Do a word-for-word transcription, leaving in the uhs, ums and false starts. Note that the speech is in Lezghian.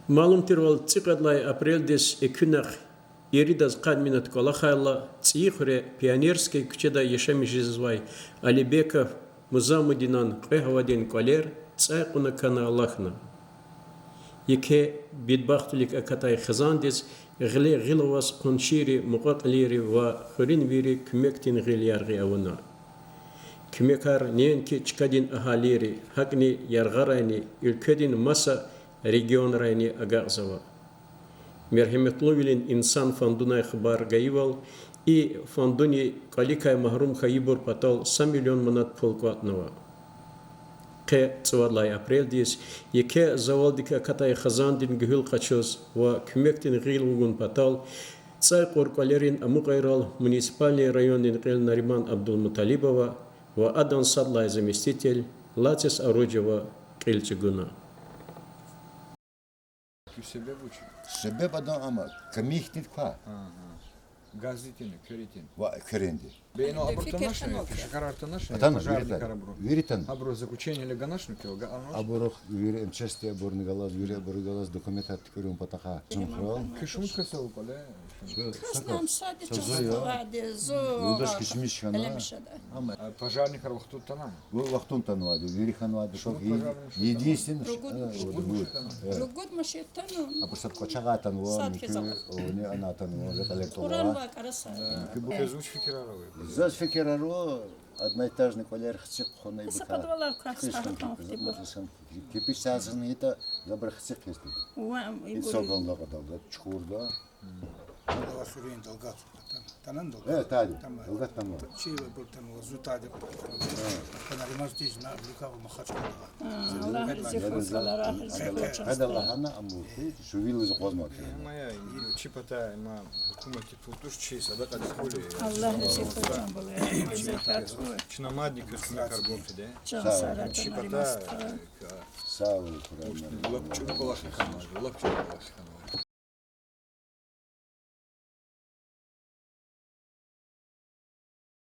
Малум тирвал, цӀикьвед лагьай апрелдиз экуьнахъ иридаз къад минут кӀвалахайла, ЦӀийи хуьре Пионерский куьчеда яшамиш жезвай Алибеков Музамудинан кьве гьавадин кӀвалер цӀай кьуна кана алахьна. Еке бедбахтвилик акатай хизандиз гъиле гъил аваз къуншийри, мукьва-кьилийри ва хуьруьнвийри куьмекдин гъил яргъи авуна. Куьмекар неинки чкадин агьалийри, гьакӀни яргъарайни, уьлкведин маса регионрайни агакьзава. Мергьеметлувилин инсан фондунай хабар гайивал, и фондуни кӀваликай магьрум хьайибур патал са миллион манат пул кӀватӀнава. Къе цӀувад лагьай апрелдиз еке завалдик акатай хизандин гуьгьуьл къачуз ва куьмекдин гъил вугун патал цӀай кьур кӀвалерин амукьайрал муниципальный райондин кьил Нариман Абдулмуталибова ва адан сад лагьай заместитель Лацис Аружева кьил чӀугуна. Себеб вуч я? Себеб адан ама камихьтин ква. Газдин тина, куьруьн тина. Ва куьруьнди. Бе ина абур танач, шакарар танач, пожарникар абуру. Вири тан. Абуру заключение ганач, куьн га анач. Абурухъ вири МЧС-ди абурни галаз, вири абуру галаз документар туькӀуьрун патахъай. Куьн шумуд кас ава кӀвале? Куьн сад кас ава. Юлдаш кичмиш хьана. Пожарникар вахтунда тана? Вахтунда танвайди, вири хьанвайди. Единственный, ругуд машин тана. Абур сад квачагъай танва, муькуь, ни ана танва, рекьелер тулва. Квез вуч фикирар ава? Заз фикирар ава, одноэтажный кӀвалер хци хъвана ибур. Кирпич сазни ятӀа, забар хци хъийизва. И цокольда кьадалда, чукурда. Ала хуьруьн Далгатовка тан. Тана Далгатовка? Э, тани. Таман. Далгатовка таман. Чи абур тан вазу тади. Панаримаз тижна ликава Махачкъала. Аллагь рази хьурай, Аллагь рази хьурай. Гьада лагьана амурти, шувилиз акъвазмай. Мая, чи патай ма гьукуматди пул туш, чи садакьади пул. Аллагь рази хьурай, жан бала. Чна мадни куьмекар гун фида. Чан сагъ, Нариман стха. Сагъ ул, Куран. Лап чӀуру кӀвалах хьана, лап чӀуру кӀвалах хьана.